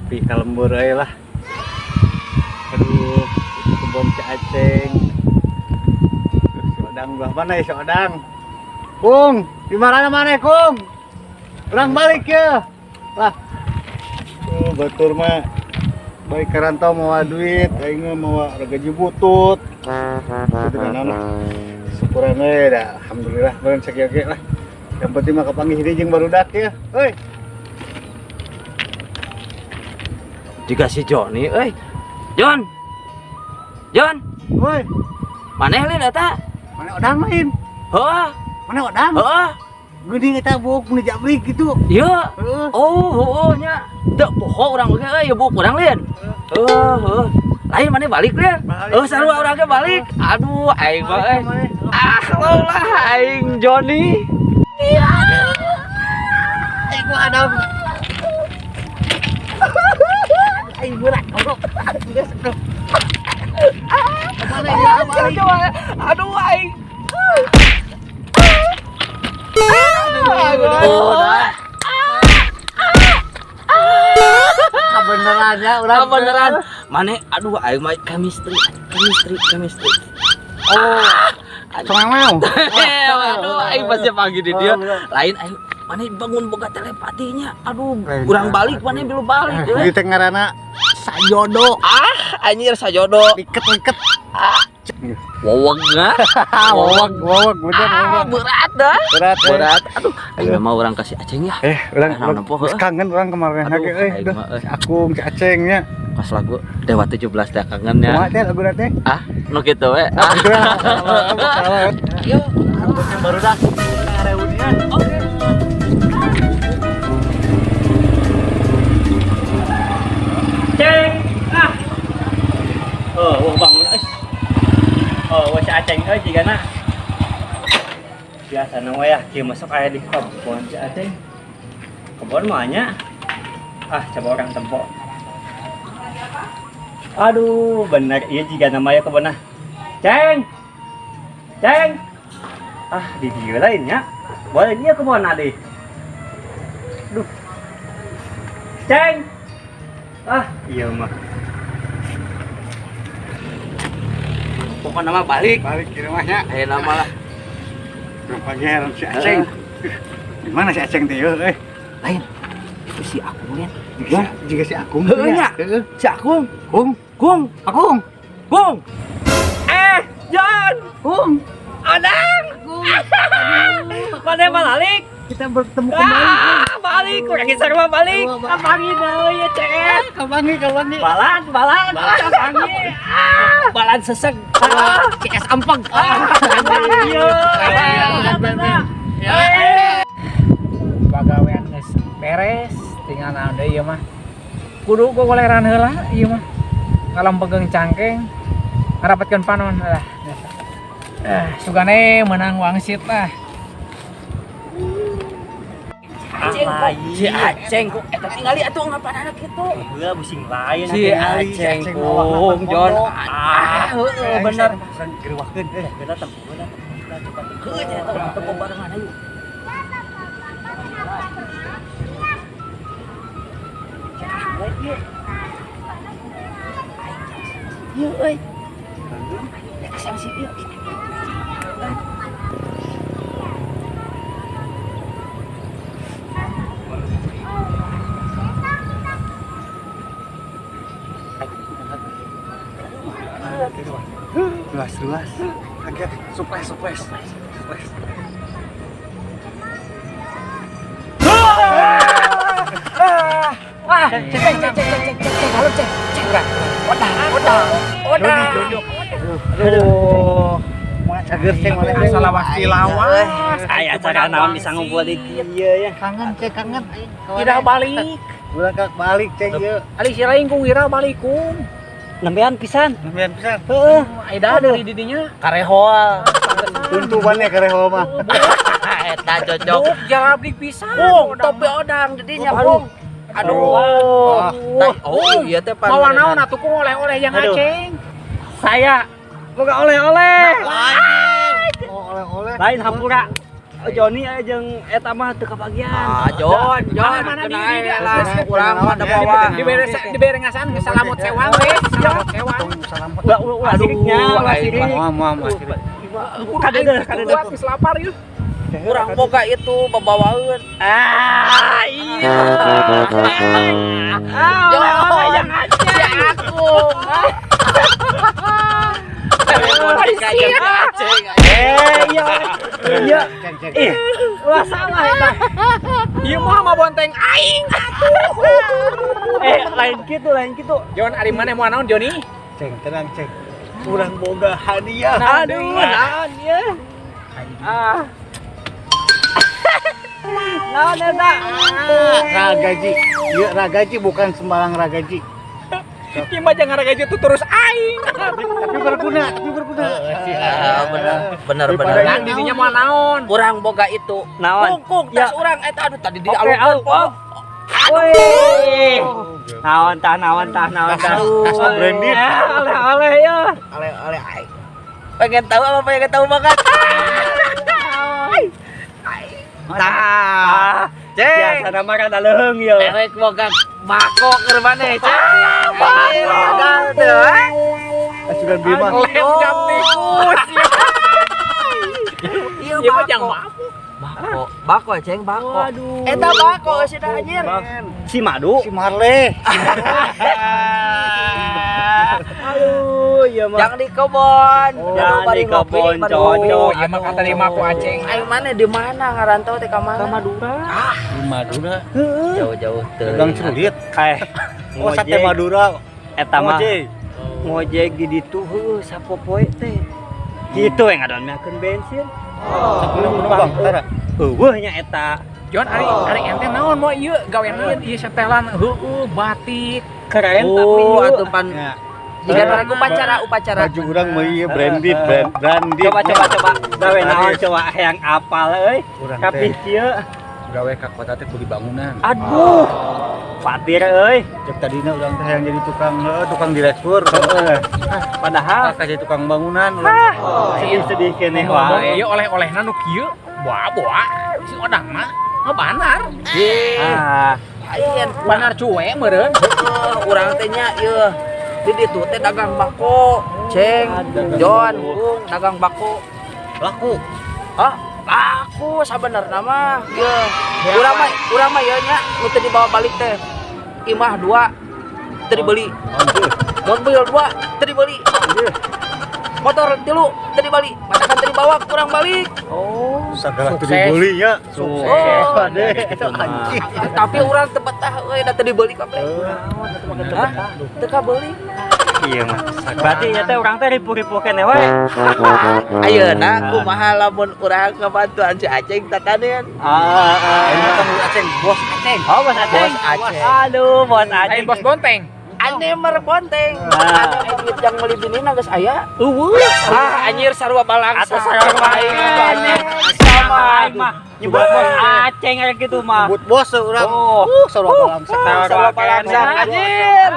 Ngopi ka lembur euy lah. Aduh, kebon si Aceng. Duh, si Odang belah mana ya si Odang? Kung, di mana mana Kung? Urang balik ya. Lah. Oh, batur mah balik ke rantau mawa duit, aing mah mawa gaji butut. Gitu kan lah. Syukuran we dah, alhamdulillah meureun sakieu ge lah. Yang penting mah kapanggih deui jeung barudak ya. Heuy. Juga si Joni euy. Jon. Jon, Woi, maneh lin eta? mana Odang lain? Heuh, Mana Odang? heuh. Geuning eta buuk nu jabrik gitu. Ieu. Heeh. Oh, heueuh nya. Teu poho urang oge euy, buuk urang lin. Heuh, heuh. Lain maneh balik lin. Balik. Heuh, sarua urang ge balik. Aduh, aing mah euy. Ah, lah aing Joni. Iya, aduh. Aing gua Adam. Aing berat, goblok. Geus, aduh. Kemana ya? Balik. Aduh, aing. Aduh, dah. Kebeneran ya, urang. Beneran. Maneh aduh aing mah chemistry, chemistry, chemistry. Oh. Congeng. Aduh, aing pasti pagi di dia. Lain aing maneh bangun boga telepatinya. Aduh, kurang balik maneh belum balik. Ieu teh ngaranna sajodo. Ah, anjir sajodo. Liket-liket. Ah. Wowog nga. Wowog, wowog, bener Ah, wowog. berat dah. Berat, eh. Berat. Aduh, aing mah urang kasih Aceng ya. Eh, urang Ah, naon nempo, geus heuh. kangen urang kemarin Aduh, ge euy. aing Duh, mah, euy. si Akung, si Aceng nya. Pas lagu Dewa 17 teh kangen ya. Kumaha teh lagu teh? Ah, nu kitu we. Ah. Gitu ya. Salah. Yuk. Yang baru dah. Reunian. Oke. Ceng. Ah. Oh, wah bangun euy. Oh, wah si Aceng euy jigana. Biasana we ya, kieu masuk aya di kebon si Aceng. Kebon mah nya. Ah, coba orang tempo. Aduh, bener ieu jigana mah ya kebonna. Ceng. Ceng. Ah, di dieu lain nya. Boleh ieu kebon ade. Duh. Ceng. Ah, iya mah. Pokoknya mah balik. Balik ke rumahnya. Ayo nama lah. Rupanya si Aceng. Di mana si Aceng teh euy? Lain. Itu si Akung lin. Jika si Akung. Heuh nya. Heeh. Si Akung. Kung, Kung. Akung. Kung. Eh, Jon. Kung. Adang. Mana balik? Kita bertemu kembali. Ah, balik, kurang geser mah balik. Kapangi deui ya, CS. Kapangi, kapangi. Balan, balan, kapangi. Ah, Balan seseg. Ah, CS ampeg. Ah, iya. Ya. Pagawean geus beres, tinggal naon deui ieu mah. Kudu gogoleran heula ieu mah. Ngalempegeung cangkeng, ngarapatkeun panon lah. Eh, sugane menang wangsit lah. Si Aceng kok eta tingali atuh ngapanana kitu. Heula busing lain. Si Aceng kung Jon. Ah, heueuh bener. Geruwakeun euy. Heula tempo heula tempo coba tempo. Heueuh nya eta tempo barengan ayo. Ieu euy. Rek sangsi ieu. Luas, luas. Kaget, suples, suples. Suples. Wah, cek cek cek cek cek cek cek halo cek cek enggak. Odah, odah, odah. Aduh. Mau cager ceng mana ceng. Asal pasti lawas. Aya acara naon bisa ngumpul di dieu ya. Kangen ceng, kangen. Tidak balik. Urang kak balik ceng ieu. Ali si lain kung wira balik kung. Nembean pisan. Nembean pisan. Heeh. Aida dari didinya. Karehol. Tuntuban ya karehol mah. Eta cocok. Buk jalabrik pisan. Kung, topi odang didinya kung. Aduh. Oh, iya teh pan. Mawa naon atuh kung oleh-oleh yang Aduh. Aceng. Saya boga oleh-oleh. Oh, oleh-oleh. Lain hampura. Joni aya jeung eta mah teu kabagian. Ah, Jon, Jon, Mana kena diri dia? lah urang mah da bawa. Dibere dibere ngasaan geus salamot sewang we, salamot sewang. Ulah ulah ulah Aduh, siriknya, ulah aing sirik. Moal moal moal sirik. Kadeudeung, kadeudeung. Kuat geus lapar yeuh. Urang boga itu babawaeun. Ah, iya. Ah, Jon, oleh-oleh yang si aku. Aceng. Eh, iya. Iya. Ceng ceng. Ih, ulah salah eta. Ieu mah mah bonteng aing atuh. Eh, lain kitu, lain kitu. Jon, ari maneh moal naon Joni? Ceng tenang ceng. Urang boga hadiah. Aduh, naon ieu? Ah. Naon eta? Ragaji. Ieu ragaji bukan sembarang ragaji. Ieu mah jangan ragaji tuh terus aing. Tapi berguna, tapi berguna. Ah, bener, bener, Daripada bener. Yang dirinya moal naon? Urang boga itu. Naon? Kungkung tas urang eta aduh tadi di Oke, alungkeun. au, au. Wih. Naon tah, naon tah, naon tah. Tas branded. Eh, oleh-oleh ya. Oleh-oleh aing. Pengen tahu apa pengen tahu banget? Tah. Ceng. Biasa nama rada leuheung ieu. Erek boga bako keur maneh, Ceng. Bako. Teu, eh? Asuran Bima. Lem jam tikus. Ieu Ieu mah jang bako. mabuk. Bako, bako ceng bako. Waduh. Eta bako sih dah anjir. Si Madu. Si Marley. Aduh, iya mah. Jangan di kebon. Oh, jangan di kebon, cocok. Oh, ieu mah kata lima ku aceng. Aing mana di mana ngarantau teh ka mana? Ka Madura. Ah, Di Madura. jauh-jauh teu. Dagang celurit. Eh, Oh, sate Madura. Eta mah Ngojek. ngojek di ditu heueuh sapopoe teh. Kitu we ngadon bensin. Sakuliah penumpang, tara. Eueuh nya eta. Jon, ari ari ente naon mau ieu gawean ieu ieu setelan heueuh batik. Keren tapi Oh, ieu. atuh pan Ya. jika orang upacara upacara. Baju urang mah ieu branded, brand, branded. Coba coba coba. Gawe naon coba hayang apal euy. Urang Kapih teh kieu. gawe ka kota teh beli bangunan. Aduh. Fatir euy. Cek tadina urang teh yang jadi tukang heuh, tukang direktur. Heeh. Padahal Ah, jadi tukang bangunan urang. sedih-sedih keneh Ngomong wae. ieu oleh-olehna nu kieu, boa-boa si odang mah ngabanar. Ih, Ah, lain Banar cuek meureun. Heeh, urang teh nya ieu di ditu teh dagang bako, Ceng, Jon, Bung, dagang bako. Laku. Hah? Laku sabenerna mah. Ieu. Urang mah ieu nya nu teu dibawa balik teh. Imah dua teu dibeli. Mobil dua teu dibeli. Motor tilu teu dibeli. Matakan teu dibawa kurang balik. oh. Sagala teu Sukses. dibeli nya. Sukses. Oh, Ade. Gitu mah. Anjing. Tapi urang teu betah euy da teu dibeli kabeh. Hah? Teu kabeli. Iya mah. Berarti nya teh urang teh ripuh-ripuh keneh wae. Ayeuna kumaha lamun urang ngabantuan si Aceng tatanen? Ah, ah. Aing mah Aceng, bos Aceng. Oh, bos Aceng. Bos Aceng. Aduh, bos Aceng. Lain bos bonteng. Ane mer bonteng. Ah. Ane duit yang meuli binina geus aya. Eueuh. Ah, anjir sarua balangsa. Atau sarua Aing aing. Sama Aing mah nyebut bos Aceng kayak gitu mah. Nyebut bos urang. Oh. Sarua balangsa. Sarua balangsa anjir.